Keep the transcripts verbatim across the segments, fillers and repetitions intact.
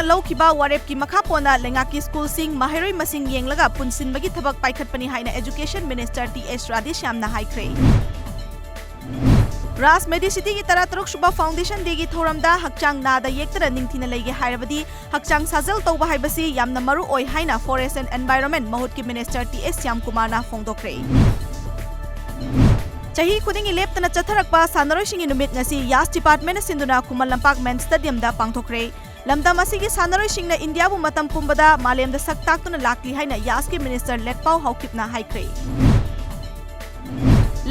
ꯂꯧꯈꯤꯕ ꯋꯥꯔꯦꯞꯀꯤ ꯃꯈꯥ ꯄꯣꯟꯅ ꯂꯩꯉꯥꯛꯀꯤ ꯁ꯭ꯀꯨꯜꯁꯤꯡ, ꯃꯍꯩꯔꯣꯏ ꯃꯁꯤꯡ ꯌꯦꯡꯂꯒ ꯄꯨꯟꯁꯤꯟꯕꯒꯤ ꯊꯕꯛ ꯄꯥꯏꯈꯠꯄꯅꯤ ꯍꯥꯏꯅ Education Minister ꯇꯤ ꯑꯦꯁ ꯔꯥꯙꯦꯁ꯭ꯌꯥꯝꯅ ꯍꯥꯏꯈ꯭ꯔꯦ꯫ ꯔꯥꯖ ꯃꯦꯗꯤꯁꯤꯇꯤꯒꯤ ꯇꯔꯥꯇꯔꯨꯛ ꯁꯨꯕ Foundation Dayꯒꯤ ꯊꯧꯔꯝꯗ ꯍꯛꯆꯥꯡ ꯅꯥꯗ ꯌꯦꯛꯇꯅ ꯅꯤꯡꯊꯤꯅ ꯂꯩꯒꯦ ꯍꯥꯏꯔꯕꯗꯤ ꯍꯛꯆꯥꯡ ꯁꯥꯖꯦꯜ ꯇꯧꯕ ꯍꯥꯏꯕꯁꯤ ꯌꯥꯝꯅ ꯃꯔꯨ ꯑꯣꯏ ꯍꯥꯏꯅ Forest and Environment ꯃꯍꯨꯠꯀꯤ Minister ꯇꯤ ꯑꯦꯁ ꯁ꯭ꯌꯥꯝꯀꯨꯃꯥꯔꯅ ꯐꯣꯡꯗꯣꯛꯈ꯭ꯔꯦ꯫ ꯆꯍꯤ ꯈꯨꯗꯤꯡꯒꯤ ꯂꯦꯞꯇꯅ ꯆꯠꯊꯔꯛꯄ ꯁꯥꯟꯅꯔꯣꯏꯁꯤꯡꯒꯤ ꯅꯨꯃꯤꯠ ꯉꯁꯤ ꯌꯥꯁ ꯗꯤꯄꯥꯔꯠꯃꯦꯟꯅ ꯁꯤꯟꯗꯨꯅ ꯈꯨꯃꯟ ꯂꯝꯄꯥꯛ ꯃꯦꯟ ꯁ꯭ꯇꯦꯗꯤꯌꯝꯗ ꯄꯥꯡꯊꯣꯛꯈ꯭ꯔꯦ꯫ ꯂꯝꯗꯝ ꯑꯁꯤꯒꯤ ꯁꯥꯟꯅꯔꯣꯏꯁꯤꯡꯅ ꯏꯟꯗꯤꯌꯥꯕꯨ ꯃꯇꯝ ꯄꯨꯝꯕꯗ ꯃꯥꯂꯦꯝꯗ ꯁꯛ ꯇꯥꯛꯇꯨꯅ ꯂꯥꯛꯂꯤ ꯍꯥꯏꯅ ꯌꯥꯁꯀꯤ Minister ꯂꯦꯠꯄꯥꯎ ꯍꯥꯎꯀꯤꯞꯅ ꯍꯥꯏꯈ꯭ꯔꯦ꯫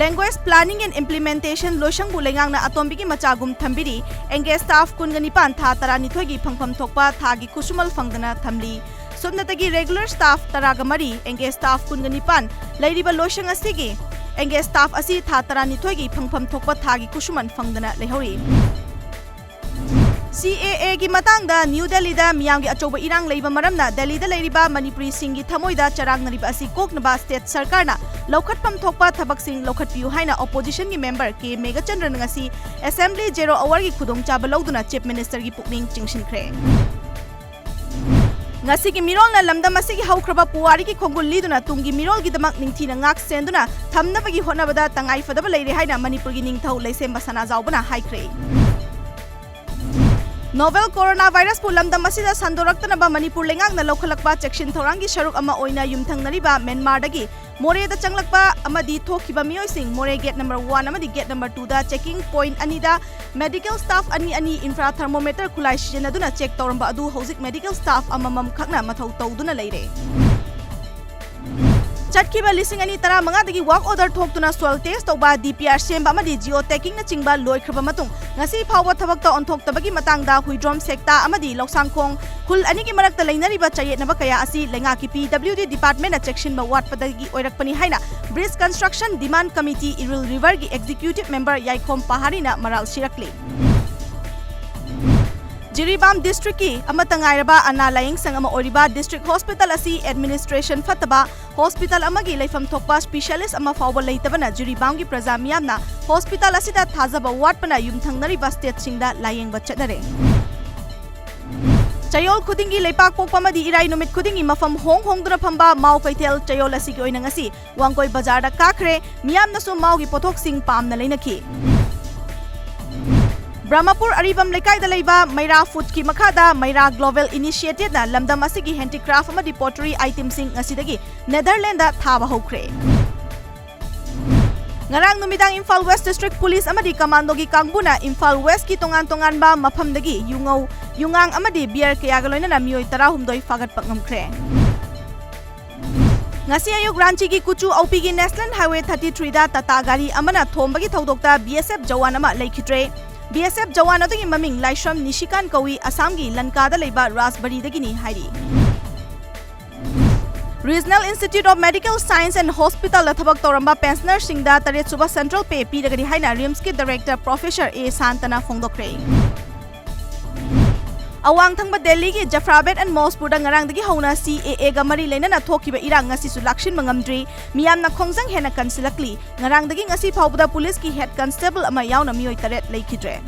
Language Planning and Implementation ꯂꯣꯏꯁꯪꯕꯨ ꯂꯩꯉꯥꯛꯅ ꯑꯇꯣꯝꯕꯤꯒꯤ ꯃꯆꯥꯒꯨꯝ ꯊꯝꯕꯤꯔꯤ꯫ Engaged staff ꯀꯨꯟꯒ ꯅꯤꯄꯥꯟ ꯊꯥ ꯇꯔꯥꯅꯤꯊꯣꯏꯒꯤ ꯐꯪꯐꯝ ꯊꯣꯛꯄ ꯊꯥꯒꯤ ꯈꯨꯠꯁꯨꯃꯜ ꯐꯪꯗꯅ ꯊꯝꯂꯤ꯫ ꯁꯨꯞꯅꯇꯒꯤ regular staff ꯇꯔꯥꯒ ꯃꯔꯤ, engaged staff ꯀꯨꯟꯒ ꯅꯤꯄꯥꯟ ꯂꯩꯔꯤꯕ ꯂꯣꯏꯁꯪ ꯑꯁꯤꯒꯤ engaged staff ꯑꯁꯤ ꯊꯥ ꯇꯔꯥꯅꯤꯊꯣꯏꯒꯤ ꯐꯪꯐꯝ ꯊꯣꯛꯄ ꯊꯥꯒꯤ ꯈꯨꯠꯁꯨꯃꯟ ꯐꯪꯗꯅ ꯂꯩꯍꯧꯔꯤ꯫ ꯁꯤ ꯑꯦ ꯑꯦꯒꯤ ꯃꯇꯥꯡꯗ ꯅ꯭ꯌꯨ ꯗꯦꯜꯂꯤꯗ ꯃꯤꯌꯥꯝꯒꯤ ꯑꯆꯧꯕ ꯏꯔꯥꯡ ꯂꯩꯕ ꯃꯔꯝꯅ ꯗꯦꯜꯂꯤꯗ ꯂꯩꯔꯤꯕ ꯃꯅꯤꯄꯨꯔꯤꯁꯤꯡꯒꯤ ꯊꯃꯣꯏꯗ ꯆꯔꯥꯡꯅꯔꯤꯕ ꯑꯁꯤ ꯀꯣꯛꯅꯕ state ꯁꯔꯀꯥꯔꯅ ꯂꯧꯈꯠꯐꯝ ꯊꯣꯛꯄ ꯊꯕꯛꯁꯤꯡ ꯂꯧꯈꯠꯄꯤꯌꯨ ꯍꯥꯏꯅ Oppositionꯒꯤ member ꯀꯦ ꯃꯦꯘꯆꯟꯗ꯭ꯔꯅ ꯉꯁꯤ Assembly Zero Hourꯒꯤ ꯈꯨꯗꯣꯡꯆꯥꯕ ꯂꯧꯗꯨꯅ Chief Ministerꯒꯤ ꯄꯨꯛꯅꯤꯡ ꯆꯤꯡꯁꯤꯟꯈ꯭ꯔꯦ꯫ ꯉꯁꯤꯒꯤ ꯃꯤꯔꯣꯜꯅ ꯂꯝꯗꯝ ꯑꯁꯤꯒꯤ ꯍꯧꯈ꯭ꯔꯕ ꯄꯨꯋꯥꯔꯤꯒꯤ ꯈꯣꯡꯒꯨꯜ ꯂꯤꯗꯨꯅ ꯇꯨꯡꯒꯤ ꯃꯤꯔꯣꯜꯒꯤꯗꯃꯛ ꯅꯤꯡꯊꯤꯅ ꯉꯥꯛ ꯁꯦꯟꯗꯨꯅ ꯊꯝꯅꯕꯒꯤ ꯍꯣꯠꯅꯕꯗ ꯇꯉꯥꯏ ꯐꯗꯕ ꯂꯩꯔꯦ ꯍꯥꯏꯅ ꯃꯅꯤꯄꯨꯔꯒꯤ ꯅꯤꯡꯊꯧ ꯂꯩꯁꯦꯝꯕ ꯁꯅꯥꯖꯥꯎꯕꯅ ꯍꯥꯏꯈ꯭ꯔꯦ꯫ Novel coronavirusꯄꯨ ꯂꯝꯗꯝ ꯑꯁꯤꯗ ꯁꯟꯗꯣꯔꯛꯇꯅꯕ ꯃꯅꯤꯄꯨꯔ ꯂꯩꯉꯥꯛꯅ ꯂꯧꯈꯠꯂꯛꯄ ꯆꯦꯛꯁꯤꯟ ꯊꯧꯔꯥꯡꯒꯤ ꯁꯔꯨꯛ ꯑꯃ ꯑꯣꯏꯅ ꯌꯨꯝꯊꯪꯅꯔꯤꯕ ꯃ꯭ꯌꯥꯟꯃꯥꯔꯗꯒꯤ ꯃꯣꯔꯦꯗ ꯆꯪꯂꯛꯄ ꯑꯃꯗꯤ ꯊꯣꯛꯈꯤꯕ ꯃꯤꯑꯣꯏꯁꯤꯡ ꯃꯣꯔꯦ gate number one ꯑꯃꯗꯤ gate number twoꯗ checking point ꯑꯅꯤꯗ medical staff ꯑꯅꯤ ꯑꯅꯤ infra thermometer ꯈꯨꯠꯂꯥꯏ ꯁꯤꯖꯤꯟꯅꯗꯨꯅ check ꯇꯧꯔꯝꯕ ꯑꯗꯨ ꯍꯧꯖꯤꯛ medical staff ꯑꯃꯃꯝ ꯈꯛꯅ ꯃꯊꯧ ꯇꯧꯗꯨꯅ ꯂꯩꯔꯦ꯫ ꯆꯠꯈꯤꯕ ꯂꯤꯁꯤꯡ ꯑꯅꯤ ꯇꯔꯥꯃꯉꯥꯗꯒꯤ work order ꯊꯣꯛꯇꯨꯅ soil test ꯇꯧꯕ, D P R ꯁꯦꯝꯕ ꯑꯃꯗꯤ geo taggingꯅꯆꯤꯡꯕ ꯂꯣꯏꯈ꯭ꯔꯕ ꯃꯇꯨꯡ ꯉꯁꯤ ꯐꯥꯎꯕ ꯊꯕꯛꯇ ꯑꯣꯟꯊꯣꯛꯇꯕꯒꯤ ꯃꯇꯥꯡꯗ ꯍꯨꯏꯗ꯭ꯔꯣꯝ ꯁꯦꯛꯇꯥ ꯑꯃꯗꯤ ꯂꯧꯁꯥꯡꯈꯣꯡ ꯈꯨꯜ ꯑꯅꯤꯒꯤ ꯃꯔꯛꯇ ꯂꯩꯅꯔꯤꯕ ꯆꯌꯦꯠꯅꯕ ꯀꯌꯥ ꯑꯁꯤ ꯂꯩꯉꯥꯛꯀꯤ P W D departmentꯅ ꯆꯦꯛꯁꯤꯟꯕ ꯋꯥꯠꯄꯗꯒꯤ ꯑꯣꯏꯔꯛꯄꯅꯤ ꯍꯥꯏꯅ Bridge Construction Demand Committee Iril Riverꯒꯤ executive member ꯌꯥꯏꯈꯣꯝ ꯄꯍꯥꯔꯤꯅ ꯃꯔꯥꯜ ꯁꯤꯔꯛꯂꯤ꯫ ꯖꯤꯔꯤꯕꯥꯝ districtꯀꯤ ꯑꯃꯠꯇ ꯉꯥꯏꯔꯕ ꯑꯅꯥ ꯂꯥꯌꯦꯡ ꯁꯪ ꯑꯃ ꯑꯣꯏꯔꯤꯕ district hospital ꯑꯁꯤ administration ꯐꯠꯇꯕ, hospital ꯑꯃꯒꯤ ꯂꯩꯐꯝ ꯊꯣꯛꯄ specialist ꯑꯃ ꯐꯥꯎꯕ ꯂꯩꯇꯕꯅ ꯖꯤꯔꯤꯕꯥꯝꯒꯤ ꯄ꯭ꯔꯖꯥ ꯃꯤꯌꯥꯝꯅ hospital ꯑꯁꯤꯗ ꯊꯥꯖꯕ ꯋꯥꯠꯄꯅ ꯌꯨꯝꯊꯪꯅꯔꯤꯕ stateꯁꯤꯡꯗ ꯂꯥꯌꯦꯡꯕ ꯆꯠꯅꯔꯦ꯫ ꯆꯌꯣꯜ ꯈꯨꯗꯤꯡꯒꯤ ꯂꯩꯄꯥꯛꯄꯣꯛꯄ ꯑꯃꯗꯤ ꯏꯔꯥꯏ ꯅꯨꯃꯤꯠ ꯈꯨꯗꯤꯡꯒꯤ ꯃꯐꯝ ꯍꯣꯡ ꯍꯣꯡꯗꯨꯅ ꯐꯝꯕ ꯃꯥꯎ ꯀꯩꯊꯦꯜ ꯆꯌꯣꯜ ꯑꯁꯤꯒꯤ ꯑꯣꯏꯅ ꯉꯁꯤ ꯋꯥꯡꯒꯣꯏ ꯕꯖꯥꯔꯗ ꯀꯥꯈ꯭ꯔꯦ꯫ ꯃꯤꯌꯥꯝꯅꯁꯨ ꯃꯥꯎꯒꯤ ꯄꯣꯠꯊꯣꯛꯁꯤꯡ ꯄꯥꯝꯅ ꯂꯩꯅꯈꯤ꯫ ꯕ꯭ꯔꯍꯃꯄꯨꯔ ꯑꯔꯤꯕꯝ ꯂꯩꯀꯥꯏꯗ ꯂꯩꯕ ꯃꯩꯔꯥ ꯐꯨꯗꯀꯤ ꯃꯈꯥꯗ ꯃꯩꯔꯥ ꯒ꯭ꯂꯣꯕꯦꯜ ꯏꯅꯤꯁꯤꯌꯦꯇꯤꯚꯅ ꯂꯝꯗꯝ ꯑꯁꯤꯒꯤ ꯍꯦꯟꯗꯤꯀ꯭ꯔꯥꯐ ꯑꯃꯗꯤ ꯄꯣꯇꯔꯤ ꯑꯥꯏꯇꯦꯝꯁꯤꯡ ꯉꯁꯤꯗꯒꯤ ꯅꯦꯗꯔꯂꯦꯟꯗ ꯊꯥꯕ ꯍꯧꯈ꯭ꯔꯦ꯫ ꯉꯔꯥꯡ ꯅꯨꯃꯤꯗꯥꯡ ꯏꯝꯐꯥꯜ ꯋꯦꯁ ꯗꯤꯁꯇ꯭ꯔꯤꯛ ꯄꯨꯂꯤꯁ ꯑꯃꯗꯤ ꯀꯃꯥꯟꯗꯣꯒꯤ ꯀꯥꯡꯕꯨꯅ ꯏꯝꯐꯥꯜ ꯋꯦꯁꯀꯤ ꯇꯣꯉꯥꯟ ꯇꯣꯉꯥꯟꯕ ꯃꯐꯝꯗꯒꯤ ꯌꯨꯉꯧ, ꯌꯨꯉꯥꯡ ꯑꯃꯗꯤ ꯕꯤꯌꯔ ꯀꯌꯥꯒ ꯂꯣꯏꯅꯅ ꯃꯤꯑꯣꯏ ꯇꯔꯥꯍꯨꯝꯗꯣꯏ ꯐꯥꯒꯠꯄ ꯉꯝꯈ꯭ꯔꯦ꯫ ꯉꯁꯤ ꯑꯌꯨꯛ ꯔꯥꯟꯆꯤꯒꯤ ꯀꯨꯆꯨ ꯑꯧꯄꯤꯒꯤ National Highway thirty three ꯗ ꯇꯥꯇꯥ ꯒꯥꯔꯤ ꯑꯃꯅ ꯊꯣꯝꯕꯒꯤ ꯊꯧꯗꯣꯛꯇ B S F ꯖꯋꯥꯟ ꯑꯃ ꯂꯩꯈꯤꯗ꯭ꯔꯦ꯫ B S F ꯖꯋꯥꯟ ꯑꯗꯨꯒꯤ ꯃꯃꯤꯡ ꯂꯥꯏꯁ꯭ꯔꯝ ꯅꯤꯁꯤꯀꯥꯟ ꯀꯧꯏ, ꯑꯁꯥꯝꯒꯤ ꯂꯟꯀꯥꯗ ꯂꯩꯕ ꯔꯥꯖꯕꯔꯤꯗꯒꯤꯅꯤ ꯍꯥꯏꯔꯤ꯫ Regional Institute of Medical Science and Hospital ꯗ ꯊꯕꯛ ꯇꯧꯔꯝꯕ ꯄꯦꯟꯁꯅꯔꯁꯤꯡꯗ ꯇꯔꯦꯠ ꯁꯨꯕ Central Pay ꯄꯤꯔꯒꯅꯤ ꯍꯥꯏꯅ ꯔꯤꯝꯁꯀꯤ Director Professor A ꯁꯥꯟꯇꯅ ꯐꯣꯡꯗꯣꯛꯈ꯭ꯔꯦ꯫ ꯑꯋꯥꯡ ꯊꯪꯕ ꯗꯦꯜꯂꯤꯒꯤ ꯖꯐ꯭ꯔꯥꯕꯦꯗ ꯑꯦꯟ ꯃꯣꯁꯄꯨꯔꯗ ꯉꯔꯥꯡꯗꯒꯤ ꯍꯧꯅ C A A ꯒ ꯃꯔꯤ ꯂꯩꯅꯅ ꯊꯣꯛꯈꯤꯕ ꯏꯔꯥꯡ ꯉꯁꯤꯁꯨ ꯂꯥꯛꯁꯤꯟꯕ ꯉꯝꯗ꯭ꯔꯤ꯫ ꯃꯤꯌꯥꯝꯅ ꯈꯣꯡꯖꯪ ꯍꯦꯟꯅ ꯀꯟꯁꯤꯜꯂꯛꯂꯤ꯫ ꯉꯔꯥꯡꯗꯒꯤ ꯉꯁꯤ ꯐꯥꯎꯕꯗ ꯄꯨꯂꯤꯁꯀꯤ head constable ꯑꯃ ꯌꯥꯎꯅ ꯃꯤꯑꯣꯏ ꯇꯔꯦꯠ ꯂꯩꯈꯤꯗ꯭ꯔꯦ꯫